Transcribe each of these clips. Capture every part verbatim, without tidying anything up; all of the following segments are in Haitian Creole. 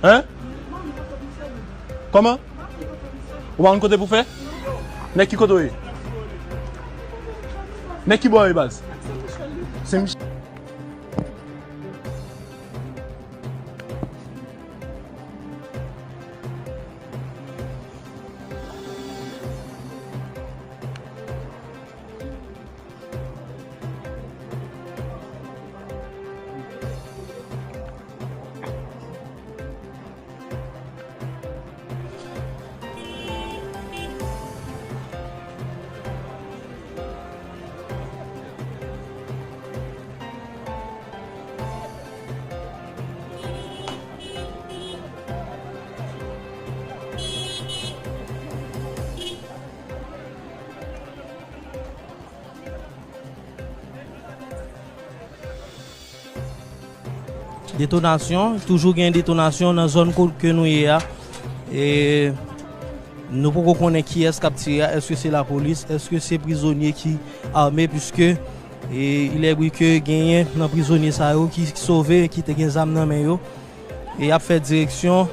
Hein? Kòman? Ou pa konn kote pou fè? Nèg ki kote w ye? Nèg ki bò w ye, baz? Sen Michel. Detonasyon, toujou gen detonasyon nan zòn kot ke nou ye a. E nou poko konnen kiyès k ap tire a, èske se lapolis, èske se prizonye ki ame, piske e il est vrai ke genyen nan prizonye sa yo ki sove, ki te gen zam nan men yo. E y ap fè direksyon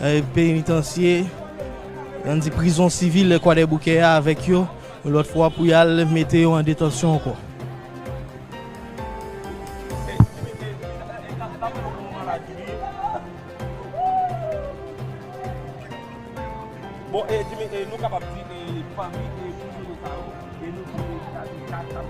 e penitansye, ann di prizon sivil Kwadèboukè a avèk yo yon lòt fwa pou y al mete yo an detansyon ankò. Bon, e, Jimmy, e, nou kapab di, e, fanmi, e, prizonye sa yo, e, nou di, e, sa, sa, sa,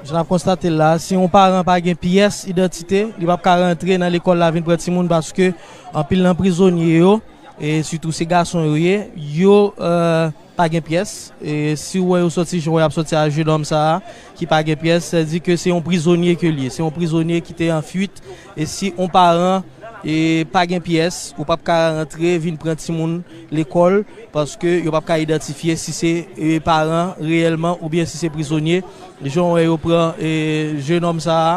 Jan n ap konstate l la, si yon paran pa gen pyès idantite, li p ap ka rantre nan lekòl la vin pran timoun, paske anpil nan prizonye yo, e sitou se gason yo ye, yo, e, pa gen pyès. E si w wè yo sòti jan w wè y ap sòti a jennonm sa a, ki pa gen pyès, sa di ke se yon prizonye ke l ye. Se yon prizonye ki te an fuit. E si yon paran, e pa gen pyès, ou p ap ka rantre vin pran timoun lekòl, paske yo p ap ka idantifye si se, e, paran reyèlman oubyen si se prizonye. Jan w wè yo pran, e, jennonm sa a,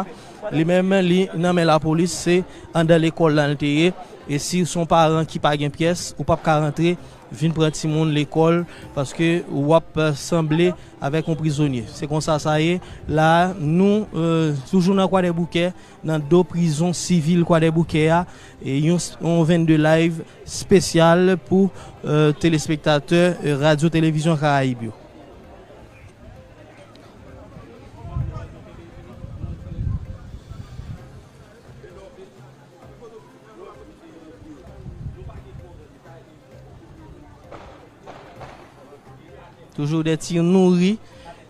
li menm, li nan men lapolis, se anndan lekòl la l te ye. E si se yon paran ki pa gen pyès, ou p ap ka rantre vin pran timoun lekòl, paske w ap, e, sanble avèk yon prizonye. Se konsa sa ye. La, nou, e, toujou nan Kwadèboukè, nan do prizon sivil Kwadèboukè a, e yon, yon vennde live espesyal pou, e, telespektatè, e, Radyo Televizyon Karayib yo. Toujou de ti nouri,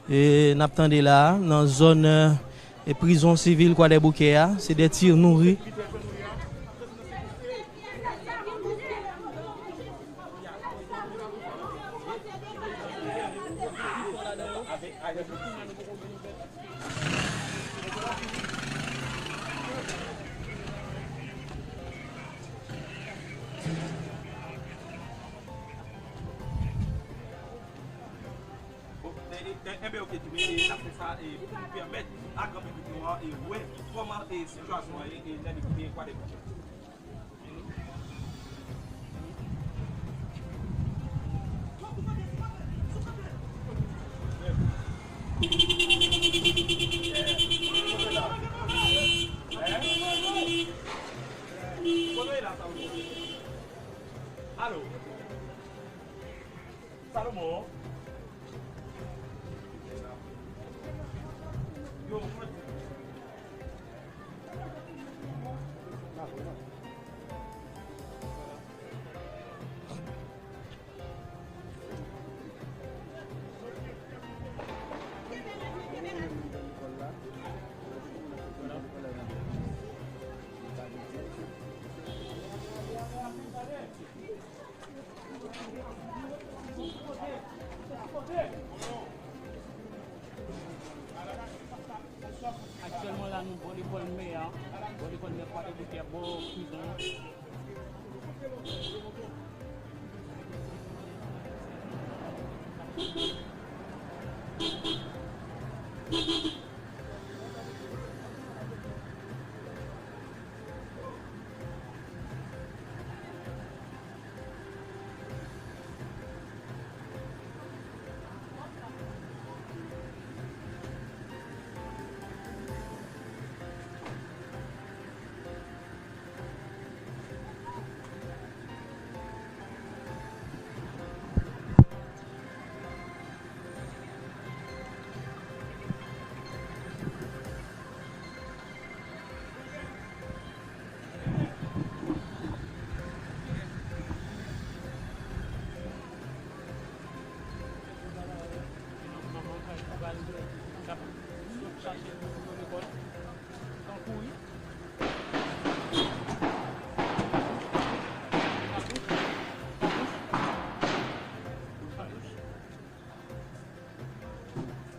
e, n ap tande la a, nan zòn, e, prizon sivil Kwadèboukè a. Se de ti nouri. Enben, oke, Jimmy, e n ap fè sa, e, pou pèmèt a gran piblik nou an, e, wè kòman, e, sitiyasyon an ye, e, nan Kwadèboukè. Alo. Salomon. Yo, Aktyèlman la, nou bò lekòl mè a, bò lekòl mè Kwadèboukè, bò prizon an.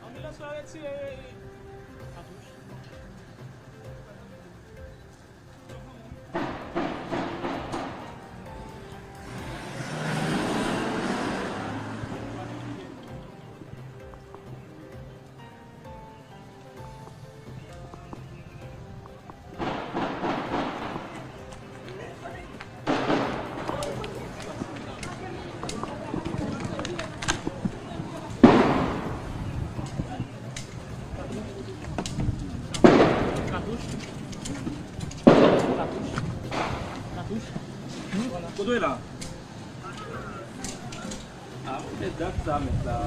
Anbilans la retire katouch. Kote w ye la? Ah, mwen te dat sa, mèt la.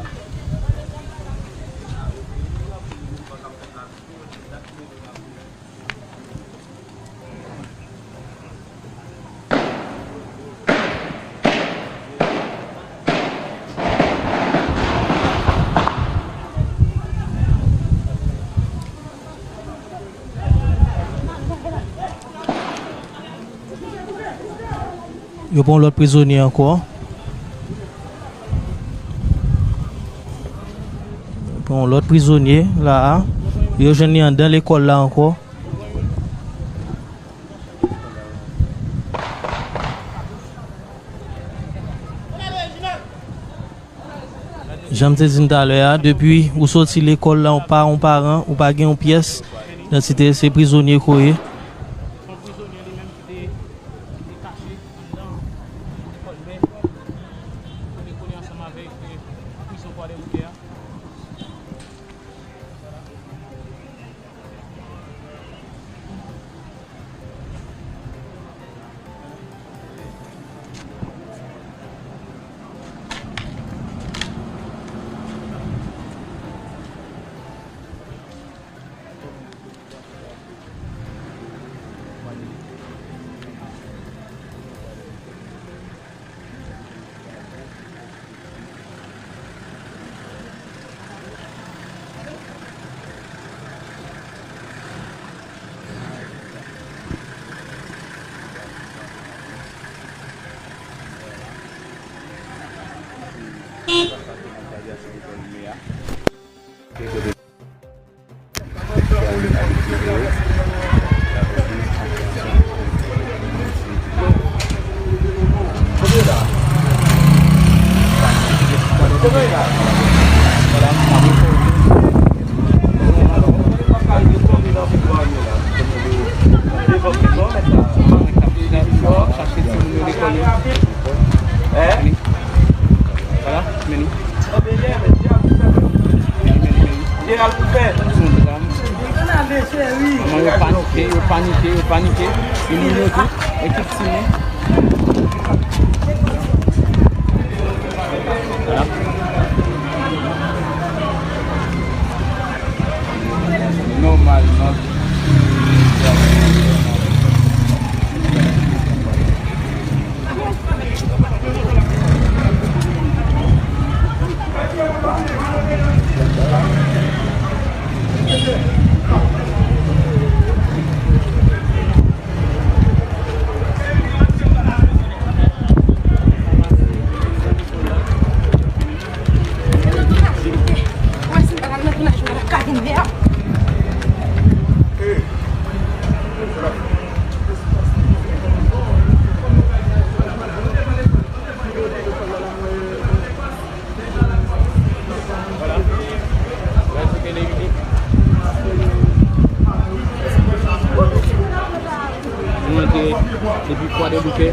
Yo pran yon lòt prizonye ankò. Yo pran yon lòt prizonye la a. Yo jwenn li anndan lekòl la ankò. Jan m te di n talè a, depi ou soti lekòl la, ou pa yon paran, ou pa gen yon pyès idantite, se prizonye ke w ye. Se yon dram. Manman yo panike, yo panike, yo panike. Yo moun yo tou, ekip Timoun. Vwala. Nòmalman. Nou antre depi Kwadèboukè.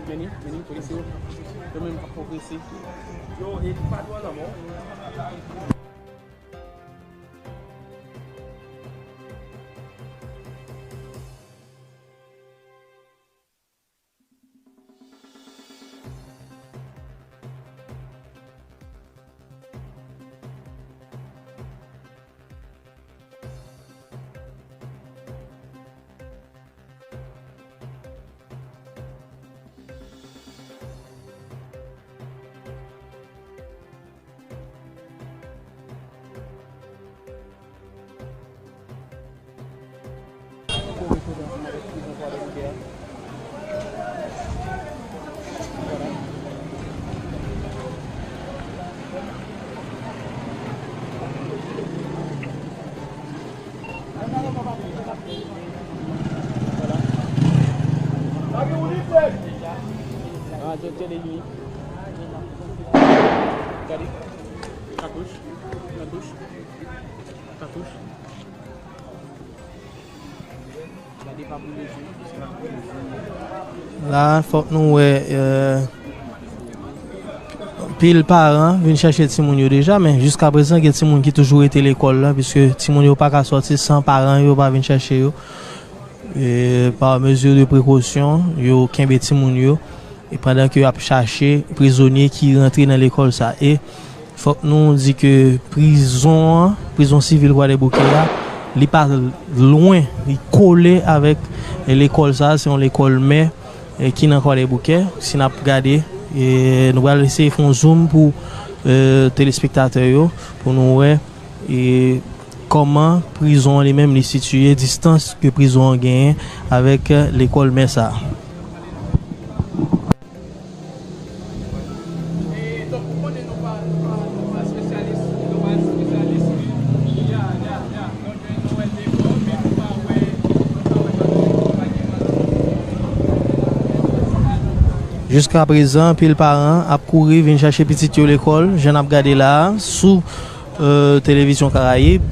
Vini, vini, polis yo. Yo menm ap pwogrese. Yo, e pa dwòl nan men w. Radyo tele li. Gade. Katouch. Katouch. Katouch. Gade pa pou lejou. La, fòk nou wè, euh, anpil paran vin chèche timoun yo deja, men jiskaprezan gen timoun ki toujou rete lekòl la, piske timoun yo pa ka sòti san paran yo pa vin chèche yo. E, pa mezi de prekosyon, yo kenbe timoun yo, e pandan ke y ap chache prizonye ki rantre nan lekòl sa. E fòk nou di ke prizon an, prizon sivil Kwadèboukè a, li pa lwen, li kole avèk, e, lekòl sa, se yon lekòl mè, e, ki nan Kwadèboukè. Si n ap gade, e, nou pral eseye fè yon zoom pou, e, telespektatè yo, pou nou wè, e, kòman prizon an li menm li sitiye, distans ke prizon an genyen avèk, e, lekòl mè sa. Jiskaprezan, anpil paran ap kouri vin chache pitit yo lekòl, jan n ap gade la a, sou, e, Televizyon Karayib.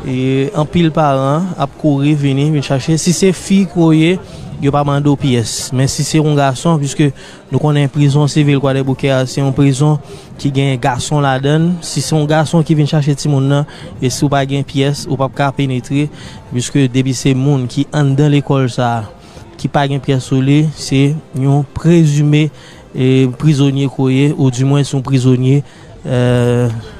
E anpil paran ap kouri vini, vin chache. Si se fi ke w ye, yo pa mande w pyès. Men si se yon gason, piske nou konnen prizon sivil Kwadèboukè a, se yon prizon ki gen gason ladan l. Si se yon gason ki vin chache timoun nan, e si w pa gen pyès, ou p ap ka penetre, piske depi se moun ki anndan lekòl sa a, ki pa gen pyès sou li, se yon prezime, e, prizonye ke w ye, oudimwen se yon prizonye, e,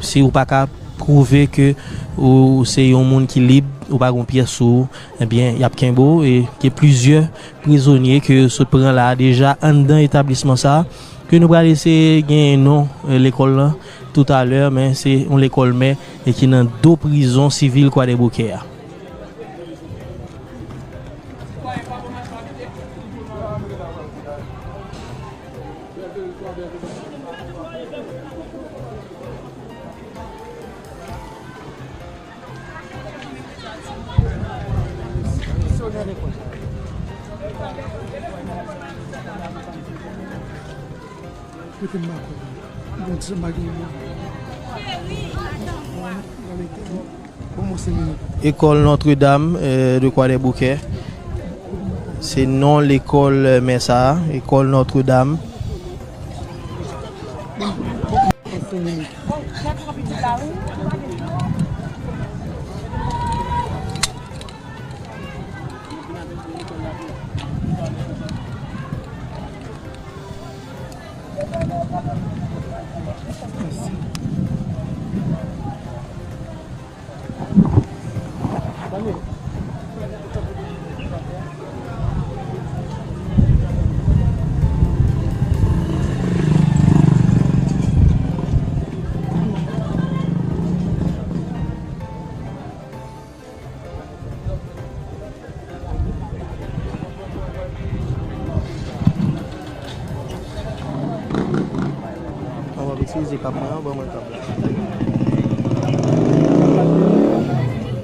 si ou pa ka pwouve ke ou se yon moun ki lib, ou pa gen pyès sou ou, ebyen, y ap kenbe w, e gen plizyè prizonye ke yo sot pran la a deja anndan etablisman sa a, ke nou pral eseye genyen non, e, lekòl lan toutalè, men se yon lekòl mè e ki nan do prizon sivil Kwadèboukè a. Kote m makòt la? Bon, ti sa m pa gen. Bon, mwen, senk minit. École Notre-Dame, euh, de Kwadèboukè. Se non lekòl, euh, mè sa a, École Notre-Dame. Senk minit. Mwen ap eskize pap mwen an, ban mwen kab la.